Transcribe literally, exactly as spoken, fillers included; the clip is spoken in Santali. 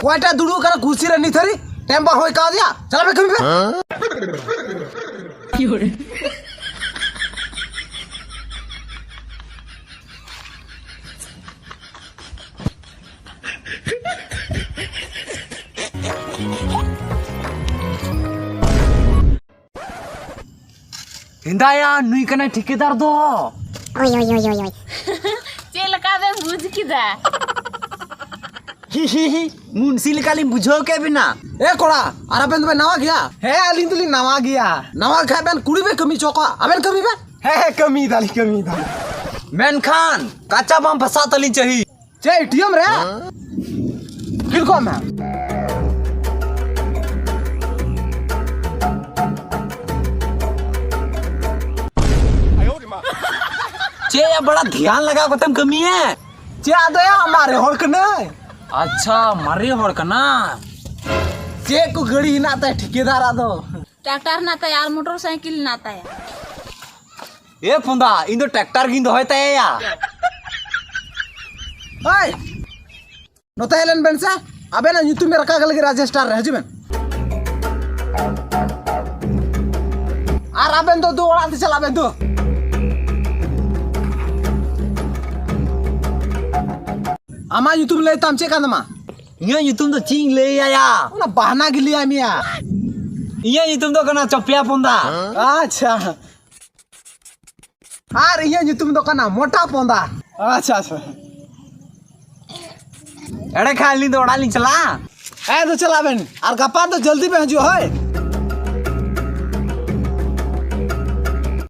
ᱚᱠᱚᱭᱴᱟᱜ ᱫᱩᱲᱩᱵ ᱠᱟᱱᱟ ᱠᱩᱨᱥᱤ ᱨᱮ ᱱᱤᱛ ᱦᱟᱹᱨᱤᱡ? ᱴᱟᱭᱤᱢ ᱵᱟᱝ ᱦᱩᱭ ᱠᱟᱣᱫᱮᱭᱟ? ᱪᱟᱞᱟᱜ ᱯᱮ ᱠᱟᱹᱢᱤ ᱯᱮ᱾ ᱦᱮᱸᱫᱟᱭᱟ, ᱱᱩᱭ ᱠᱟᱱᱟᱭ ᱴᱷᱤᱠᱟᱹᱫᱟᱨ ᱫᱚ᱾ ᱳᱭ, ᱳᱭ, ᱳᱭ, ᱳᱭ, ᱳᱭ᱾ ᱪᱮᱫ ᱞᱮᱠᱟ ᱵᱮᱱ ᱵᱩᱡᱽ ᱠᱮᱫᱟ? ᱦᱤ, ᱦᱤ, ᱦᱤ, ᱢᱩᱱᱥᱤ ᱞᱮᱠᱟᱞᱤᱧ ᱵᱩᱡᱷᱟᱹᱣ ᱠᱮᱫ ᱵᱤᱱᱟ᱾ ᱮ ᱠᱚᱲᱟ, ᱟᱨ ᱟᱵᱮᱱ ᱫᱚᱵᱮᱱ ᱱᱟᱣᱟ ᱜᱮᱭᱟ? ᱦᱮᱸ, ᱟᱹᱞᱤᱧ ᱫᱚᱞᱤᱧ ᱱᱟᱣᱟ ᱜᱮᱭᱟ᱾ ᱱᱟᱣᱟ ᱠᱷᱟᱡ ᱵᱮᱱ ᱠᱩᱲᱤ ᱵᱮᱱ ᱠᱟᱹᱢᱤ ᱦᱚᱪᱚ ᱠᱚᱣᱟ, ᱟᱵᱮᱱ ᱠᱟᱹᱢᱤ ᱵᱮᱱ᱾ ᱦᱮᱸ, ᱦᱮᱸ, ᱠᱟᱹᱢᱤᱭ ᱫᱟᱞᱤᱧ, ᱠᱟᱹᱢᱤᱭ ᱫᱟᱞᱤᱧ᱾ ᱢᱮᱱᱠᱷᱟᱱ ᱠᱟᱪᱟ ᱵᱟᱢ ᱯᱷᱟᱥᱟᱜ ᱛᱟᱹᱞᱤᱧ ᱪᱟᱹᱦᱤ᱾ ᱪᱮᱫ ᱮᱴᱤᱭᱮᱢ ᱨᱮ? ᱯᱷᱤᱞ ᱠᱚᱜ ᱢᱮ᱾ ᱪᱮᱫ ᱭᱟ, ᱵᱟᱲᱟ ᱫᱷᱮᱭᱟᱱ ᱞᱟᱜᱟᱣ ᱠᱟᱛᱮᱢ ᱠᱟᱹᱢᱤᱭᱮᱫ? ᱪᱮᱫ ᱟᱫᱚ ᱭᱟ, ᱢᱟᱨᱮ ᱦᱚᱲ ᱠᱟᱹᱱᱟᱹᱧ᱾ ᱟᱪᱪᱷᱟ, ᱢᱟᱨᱮ ᱦᱚᱲ ᱠᱟᱱᱟ᱾ ᱪᱮᱫ ᱠᱚ ᱜᱟᱹᱰᱤ ᱦᱮᱱᱟᱜ ᱛᱟᱭ ᱴᱷᱤᱠᱟᱹᱫᱟᱨᱟᱜ ᱫᱚ? ᱴᱨᱟᱠᱴᱟᱨ ᱦᱮᱱᱟᱜ ᱛᱟᱭᱟ ᱟᱨ ᱢᱚᱴᱚᱨ ᱥᱟᱭᱠᱮᱞ ᱦᱮᱱᱟᱜ ᱛᱟᱭᱟ᱾ ᱮ ᱯᱚᱸᱫᱟ, ᱤᱧ ᱫᱚ ᱴᱨᱟᱠᱴᱟᱨ ᱜᱤᱧ ᱫᱚᱦᱚᱭ ᱛᱟᱭᱟ ᱭᱟ᱾ ᱦᱳᱭ, ᱱᱚᱛᱮ ᱦᱮᱡ ᱞᱮᱱ ᱵᱮᱱ ᱥᱮ, ᱟᱵᱮᱱᱟᱜ ᱧᱩᱛᱩᱢ ᱵᱮᱱ ᱨᱟᱠᱟᱵ ᱞᱟᱹᱜᱤᱫ ᱨᱮᱡᱤᱥᱴᱟᱨ ᱨᱮ ᱦᱤᱡᱩᱜ ᱵᱮᱱ᱾ ᱟᱨ ᱟᱵᱮᱱ ᱫᱚ ᱫᱩ ᱚᱲᱟᱜ ᱛᱮ ᱪᱟᱞᱟᱜ ᱵᱮᱱ ᱫᱩ᱾ ᱟᱢᱟᱜ ᱧᱩᱛᱩᱢ ᱞᱟᱹᱭ ᱛᱟᱢ ᱪᱮᱫ ᱠᱟᱱ ᱛᱟᱢᱟ? ᱤᱧᱟᱹᱜ ᱧᱩᱛᱩᱢ ᱫᱚ ᱪᱮᱫ ᱤᱧ ᱞᱟᱹᱭ ᱟᱭᱟ? ᱚᱱᱟ ᱵᱟᱦᱱᱟ ᱜᱮ ᱞᱟᱹᱭ ᱟᱭ ᱢᱮᱭᱟ᱾ ᱤᱧᱟᱹᱜ ᱧᱩᱛᱩᱢ ᱫᱚ ᱠᱟᱱᱟ ᱪᱚᱯᱮᱭᱟ ᱯᱚᱸᱫᱟ᱾ ᱟᱪᱪᱷᱟ᱾ ᱟᱨ ᱤᱧᱟᱹᱜ ᱧᱩᱛᱩᱢ ᱫᱚ ᱠᱟᱱᱟ ᱢᱚᱴᱟ ᱯᱚᱸᱫᱟ᱾ ᱟᱪᱪᱷᱟ, ᱟᱪᱪᱷᱟ᱾ ᱮᱲᱮ ᱠᱷᱟᱱ ᱟᱹᱞᱤᱧ ᱫᱚ ᱚᱲᱟᱜ ᱞᱤᱧ ᱪᱟᱞᱟᱜᱼᱟ᱾ ᱦᱮᱸ, ᱫᱚ ᱪᱟᱞᱟᱜ ᱵᱮᱱ᱾ ᱟᱨ ᱜᱟᱯᱟ ᱫᱚ ᱡᱚᱞᱫᱤ ᱵᱮᱱ ᱦᱤᱡᱩᱜᱼᱟ, ᱦᱳᱭ?